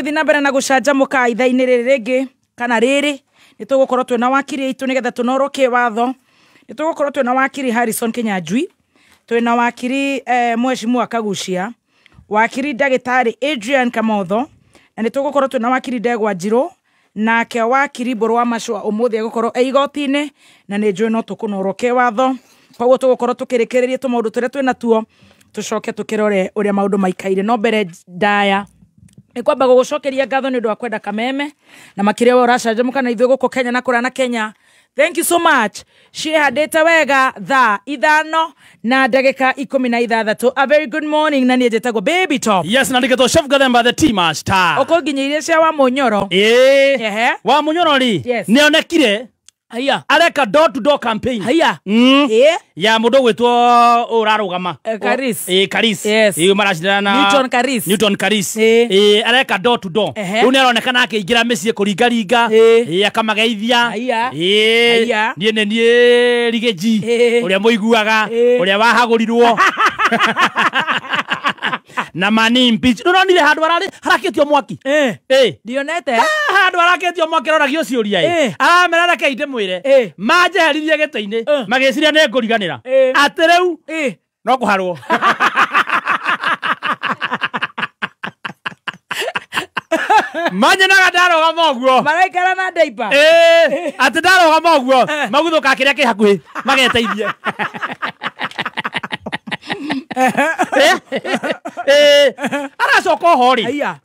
Tũgĩthiĩ na mbere na gũcanjamũka ithaa-inĩ rĩrĩ rĩngĩ kana rĩrĩ nĩ tũgũkorwo twĩna wakiri aitũ nĩgetha tũnorwo kĩwatho. Nĩ tũgũkorwo twĩna wakiri Harrison Kinyanjui, twĩna wakiri Mheshimiwa Kagucia, wakiri ndagĩtarĩ Adrian Kamotho, na nĩ tũgũkorwo twĩna wakiri Ndegwa Njirũ, nake wakiri Mbũrũ wa Macũa ũmũthĩ egũkorwo e igoti-inĩ, na nĩ njũĩ no tũkũnorwo kĩwatho. Koguo tũgũkorwo tũkĩrĩkĩrĩria tũmaũndũ tũrĩa twĩna tuo, tũcoke tũkĩrore ũrĩa maũndũ maikaire. No mbere ndaya nĩ kwamba gũgũcokeria ngatho nĩ ũndũ wa kwenda kameme na makĩria we ũracanjamũka na ithuĩ gũkũ Kenya na kũrĩa na Kenya. Thank you so much. Ciĩhandĩte wega thaa 5:16. A very good morning na niĩ njĩtagwo Baby Top. Yes, na ndiketwo Chef Gathemba the tea master. Ũkũnginyĩirie cia wa Mũnyoro. Ĩĩ. Wa Mũnyoro rĩ, Yes. nĩonekire Haiya. areka door to door campaign. Haiya. Ĩĩ. Ya mũndũ ũgwĩtwo ũrarũgama. Karis. Ĩĩ, Karis. Yes. Ĩĩ, maracindana na Newton Karis. Newton Karis. Ĩĩ. Ĩĩ, areka door to door. Ehe. Rĩu nĩaronekana akĩingĩra mĩciĩ kũringaringa. Ĩĩ. Ĩĩ, akamageithia. Haiya. Ĩĩ. Haiya. Niĩ nĩ niĩ Rigĩnji. Ĩĩ. Ũrĩa mũiguaga, Ĩĩ. ũrĩa wahagũrirwo. Na mani impeach. Nĩũronire handũ hararĩ harakĩtio mwaki. Ĩĩ. Ĩĩ. Ndionete. Handũ harakĩtio mwaki aroragio ciũria ĩ. Ĩĩ. Aramera reke ndĩmwĩre. Ĩĩ. Manjeheririe gĩtĩ-inĩ. Magĩciria nĩ ngũriganĩra. Ĩĩ. Atĩ rĩu Ĩĩ. no kũharwo. Manyonaga ndarũgama ũguo. Maraikara na diaper. Ĩĩ. Atĩ ndarũgama ũguo maguthũkaga kĩrĩa kĩ hakuhĩ mageteithie. Ĩĩ. Aracoka oho rĩ. Haiya.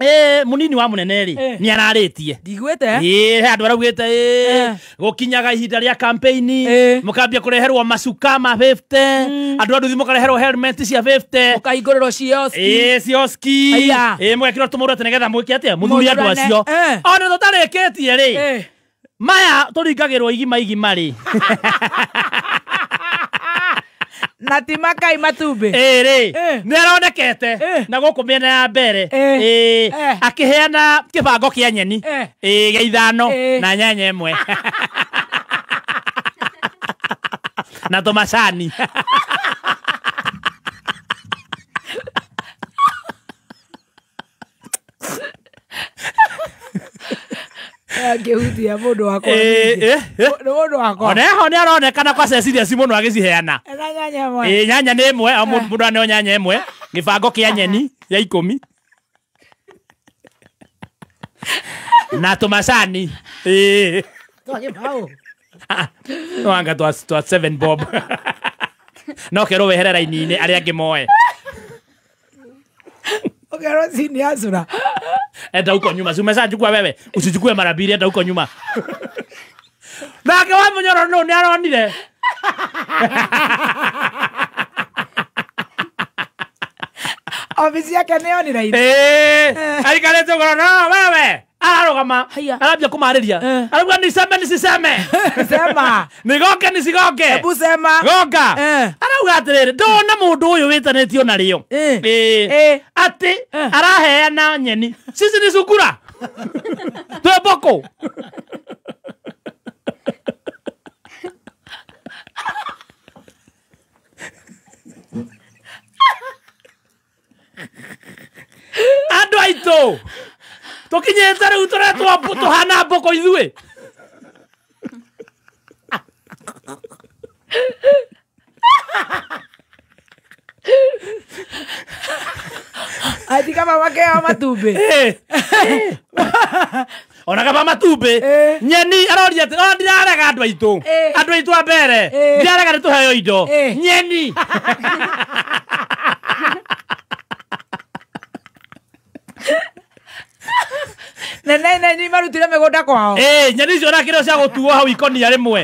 Ĩĩ, mũnini wa mũnene rĩ Ĩĩ. nĩ ararĩtie. Ndiguĩte. Ĩĩ, he andũ araugĩte ĩĩ, gũkinyaga ihinda rĩa campaign Ĩĩ. mũkambia kũreherwo macuka ma 50, andũ a nduthi mũkareherwo helmet cia 50. Mũkahingũrĩrwo cioski. Ĩĩ, cioski. Haiya. Ĩĩ, mũgekĩrwo tũmũrũ atĩ nĩgetha mwĩke atĩa, mũthure andũ Mũthurane. acio. Ona tũtarĩkĩtie rĩ, Ĩĩ. maya tũringagĩrwo igima igima rĩ. Na ti makai matumbĩ. Ĩĩ rĩ, Ĩĩ. nĩ aronekete Ĩĩ. na gũkũ mĩena ya mbere. Ĩĩ. Ĩĩ, Ĩĩ. akĩheana kĩbango kĩa nyeni. Ĩĩ. Ĩĩ, gĩa 5 Ĩĩ. na nyanya 1. Na tũmacani. Angĩhutia mũndũ wakwa. Ĩĩ, ningĩ. ĩĩ, ĩĩ. Nĩ mũndũ wakwa. Oneho nĩ aronekana kwa Cecilia si mũno agĩciheana. Na nyanya 1. Ĩĩ, nyanya nĩ 1, o mũndũ aneo nyanya 1, gĩbango kĩa nyeni ya 10. Na tũmacani. Ĩĩ. Twagĩbaũ. No anga twa 7 bob. No kerwo wehere raini-inĩ arĩa angĩ moe. Ũkerwo cini ya cura. Enda huko nyuma, si umeshachukua wewe, usichukue mara mbili, enda huko nyuma. Nake wa Mũnyoro nũ nĩ aronire. Obici yake nĩ yonire ira. Ĩĩ, aikarĩte ũguo, no wewe ararũgama Haiya. arambia kũmarĩria. Arauga niseme nisiseme. Sema. Nigoke nisigoke. Hebu sema. Goka. Arauga atĩrĩrĩ, ndona mũndũ ũyũ wĩtanĩtio narĩo. Ĩĩ. Ĩĩ. Ĩĩ. Atĩ araheana nyeni. Sisi ni sungura. Twĩ mbũkũ. Andũ aitũ tũkinyĩte rĩu tũretwo tũhana mbũkũ ithuĩ. Ati kama makeo matumbĩ. Ĩĩ. Ona kaba matumbĩ. Ĩĩ. Nyeni aroria atĩ ona ndirarega andũ aitũ. Ĩĩ. Andũ aitũ a mbere. Ĩĩ. Ndirarega nĩ tũheo indo. Ĩĩ. Nyeni. Na nĩ nĩ marutire mĩgũnda kwao. Ĩĩ, nyeni icio nakĩrĩo cia gũtuo hau ikonia rĩmwe.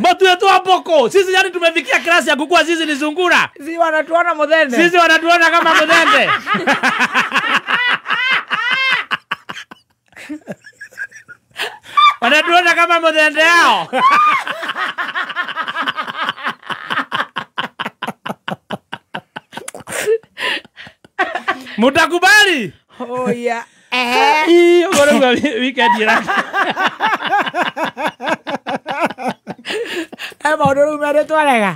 Matuetwo mbũkũ. Sisi yani tumefikia klasi ya kukua, sisi ni sungura. Si wanatuona mũthende. Sisi wanatuona kama mũthende. Wanatuona kama mũthende yao. Mutakubali? Oh yeah. Ii, ũguo nĩguo weekend ĩra. He maũndũ rĩu merĩtwo rega.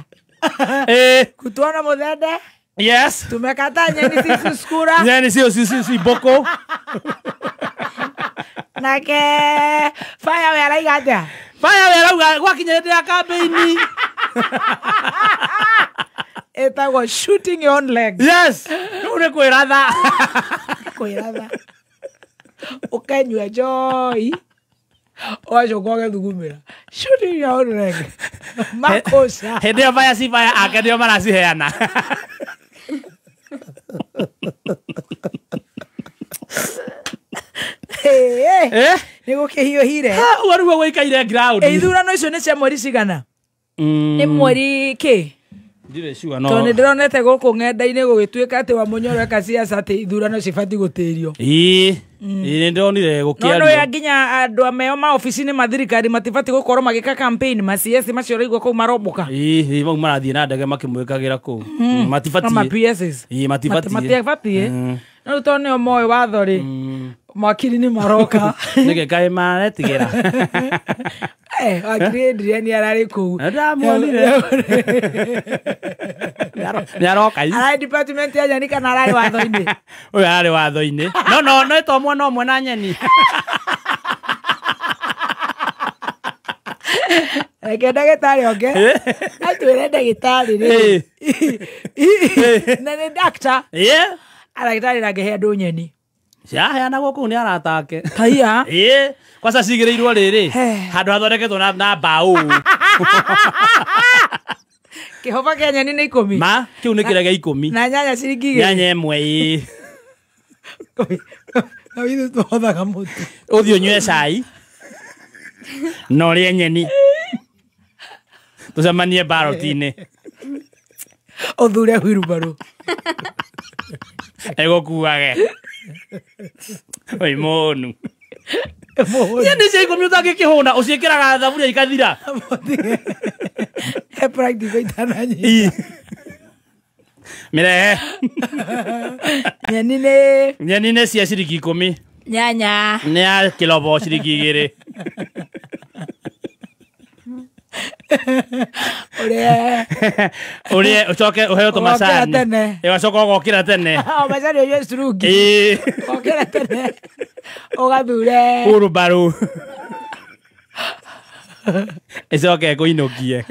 Ĩĩ. Kutu Mutwana Muthende. Yes. Tumekataa nyeni sisi skura. Nyeni sio sisi boko. Nake fire we araiga atia? Fire we arauga gwakinya hĩndĩ ya campaign. Etagwo shooting your own leg. Yes. Rĩu nĩ kwĩratha. Kwĩratha. Ũkenyua njoi. Ũgacoka ũgethugumĩra. Shooting your own leg. Makosa. Hĩndĩ ĩyo fire si fire ake nĩo maraciheana. Nĩ gũkĩhiũhire. Ũguo nĩguo gũikaire ground. Ithurano icio nĩ cia mweri cigana? Nĩ mweri kĩ? Ndirĩ sure no. Tondũ nĩndĩronete gũkũ ng'enda-inĩ gũgĩtuĩka atĩ Wamunyoro eka ciaca atĩ ithurano cibatiĩ gũtĩrio. Ĩĩ. Ĩĩ nĩndĩronire gũkĩario. No nĩũĩ nginya andũ ameo ma obici-inĩ ma thirikari matibatiĩ gũkorwo magĩka campaign ma CS macio ũraigua kũu marombũka. Ĩĩ mau marathiĩ na ndege makĩmwĩkagĩra kũu. Matibatiĩ. Ma PSs. Ĩĩ matibatiĩ. Matibatiĩ. No rĩu tondũ nĩo moĩ watho rĩ. Makiri nĩ maroka. Nĩkĩ kaĩ maretigĩra? Wakiri Adrian ararĩ kũu. Ndamuonire. Nĩaroka. Ararĩ department ya nyeni kana ararĩ watho-inĩ? Ũyũ ararĩ watho-inĩ. No no no to mwena ũmwe na nyeni. Reke ndagĩtarĩ oke. Atwĩre ndagĩtarĩ rĩ. Na nĩ doctor. Ndagĩtarĩ ndangĩhe andũ nyeni. Ciaheanagwo kũu nĩ arata ake. Kaiya. Ĩĩ, kwanza cigĩrĩirwo rĩrĩ handũ hathondeketwo na mbaũ. Kĩhoba kĩa nyeni nĩ 10. Ma, kĩu nĩ kĩrĩa gĩa 10. Na nyanya ciringi 2. Nyanya ĩmwe ĩĩ. Na ithuĩ tũhothaga mũtu. Ũthiĩ ũnyue cai. Na ũrĩe nyeni. Tũcemanie baroti-inĩ. Ũthure wheelbarrow. Ĩgũkuage. Oi mũnu. Nyeni cia 10 ũtangĩkĩhũna ũciĩkĩraga thaburia ikathira. He practical itananyita. Mĩrehe. Nyeni nĩ nyeni nĩ cia ciringi 10. Nyanya nĩ ya kĩrobo ciringi 2. Ũrĩe ũcoke ũheo tũmacani. Ũgacoka ũgokĩra tene. O macani ũnyue strungi. Ĩĩ. Ũgokĩra tene. Ũgathure. Wheelbarrow. Ĩcoke ĩkũinũkie.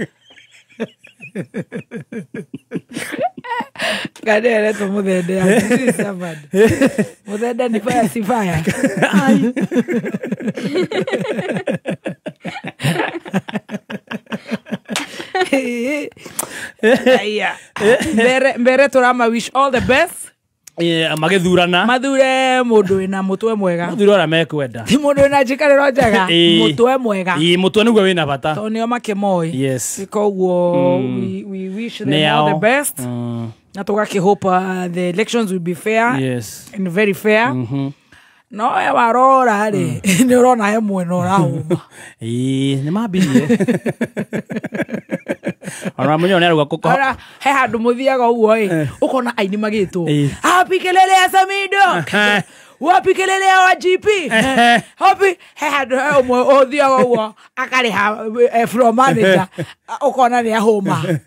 Kanderetwo Muthende. Muthende ni fire si fire. Aya. Mbere turama wish all the best. Magĩthurana. Mathure mũndũ wĩna mũtwe mwega. Mathure ũrĩa mekwenda. Ti mũndũ wĩna njikarĩro njega, mũtwe mwega. Ĩĩ mũtwe nĩguo wĩna bata. Tondũ nĩo makĩmoĩ. Yes. Koguo we wish them all the best. Na tũgakĩhope the elections will be fair. Yes. And very fair. No warora rĩ nĩ ũrona he mwena ũrahũma. Ĩĩ nĩ mambirie. Ona mũnyo nĩ arauga kũkũ. Ora he handũ mũthiaga ũguo ĩ ũkona aini magĩtwo. Happy kelele ya Samido. Wapi kelele ya wa GP. Happy he handũ he ũmwe ũthiaga ũguo akarĩha floor manager ũkona nĩ ahũma.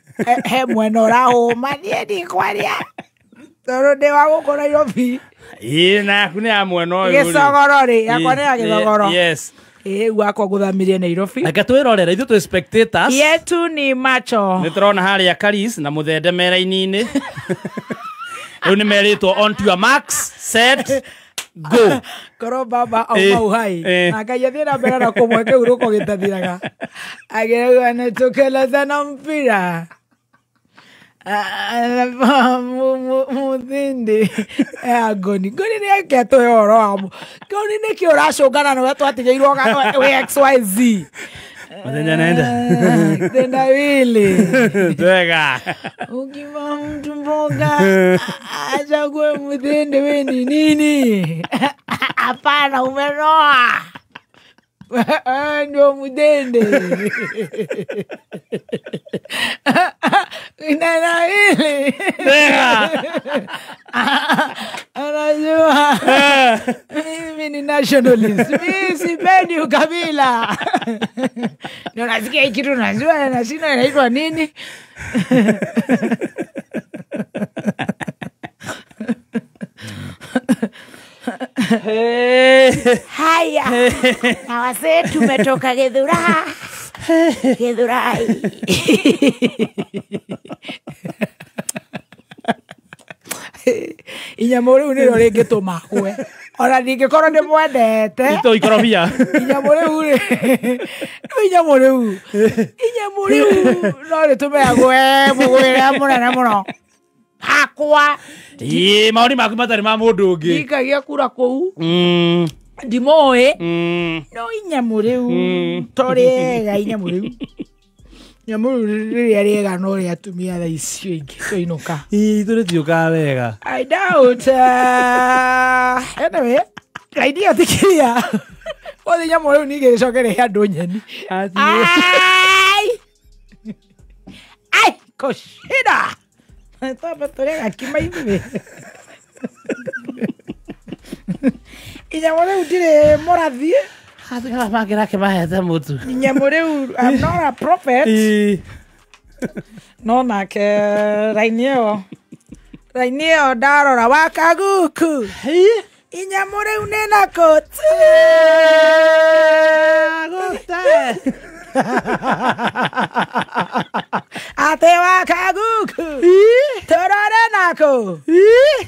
He mwena ũrahũma niĩ ndikwaria. Tondũ ndĩ wa gũkũ Nairobi. Ĩĩ na yaku nĩ ya mwena ũyũ. Gĩcogoro rĩ yakwa nĩ ya gĩthogoro. Yes. Ĩĩ gwakwa gũthamirie Nairobi. Reke twĩrorere ithuĩ twĩ spectators. Yetu ni macho. Nĩ tũrona harĩa Karis na Muthende me raini-inĩ. Rĩu nĩ merĩtwo on to your marks, set, go. Korwo baba auma uhai. Na Ngai athiĩ na mbere na kũmwe kĩhurũko gĩtathiraga. Agĩrauga nĩ tũkeleza na mpira. Muthindi ngoni ngoni nĩ ake atũhe ũhoro wa ngoni nĩkĩ ũracũngana nĩwe twatigĩirwo wĩ XYZ Mũthenya nenda tendawili twega ukima mtu mboga achague Muthindi we ni nini? Hapana, umenoa ndio Muthindi. Tendawili anajua mimi ni nationalist, mimi sipendi ukabila. Ndio nasikia hiki kitu najua na sina inaitwa nini. Haya, na wazee tumetoka Githurai. Githurai. Inyamũ rĩu nĩrĩo rĩngĩtũma ngwe. Ona ndingĩkorwo ndĩmwendete. Ito ikorobia. Inyamũ rĩu rĩ. No inyamũ rĩu. Inyamũ rĩu no rĩtũme agwe mũgwĩre mũnene mũno. Hakwa. Ĩĩ, maũni maku matarĩ ma mũndũ ũngĩ. Ndikagia kura kũu. Ndimoĩ. No inyamũ rĩu. To rĩega inyamũ rĩu. Nyamũ rĩu rĩrĩa rĩega no rĩa atumia thaa icio ingĩ twainũka. Ĩĩ, ithuĩ rĩtiũkaga wega. I doubt. Anyway, idea tikiria. Othe nyamũ rĩu ningĩ rĩcoke rĩhe andũ nyeni. Ai! Ai, koshida. Twambe tũrĩe gakima ithuĩ. Inyamũ rĩu ndirĩ mũrathi. Hatigara mangĩ mahete mũtu. Inyamũ rĩu, I'm not a prophet. No nake raini ĩyo. Raini ĩyo ndarora wa kaguku. Inyamũ rĩu nĩ na kũti. Ate wa kaguku. Tũrore nako.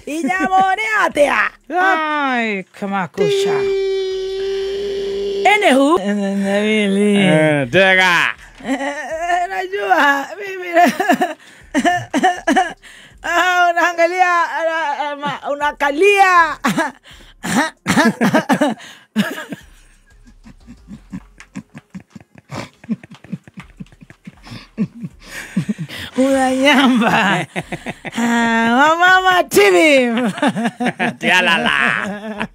Inyamũ nĩ atĩa. Ai, kamakusha. Anywho, Tega. Najua mimi unaangalia unakalia unanyamba. Mama TV. Tialala.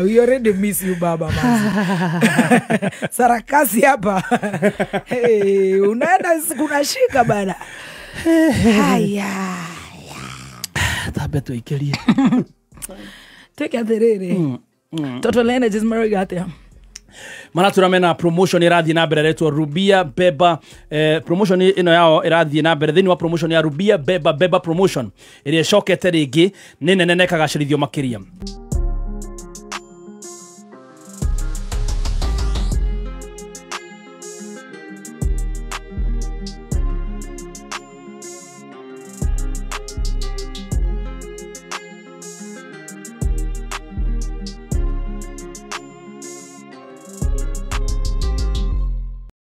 We already miss you baba mazi. Sarakasi hapa. Hey, unaenda kunashika bana. Haya. Tambe tuikirie. Twike atĩrĩrĩ. Total Energies maroiga atĩa? Maratura mena promotion ĩrathiĩ na mbere retwo Rubia Beba. Promotion ĩno yao ĩrathiĩ na mbere thĩinĩ wa promotion ya Rubia Beba Beba promotion ĩrĩa ĩcokete rĩngĩ nĩ nene na ĩkagacĩrithio makĩria.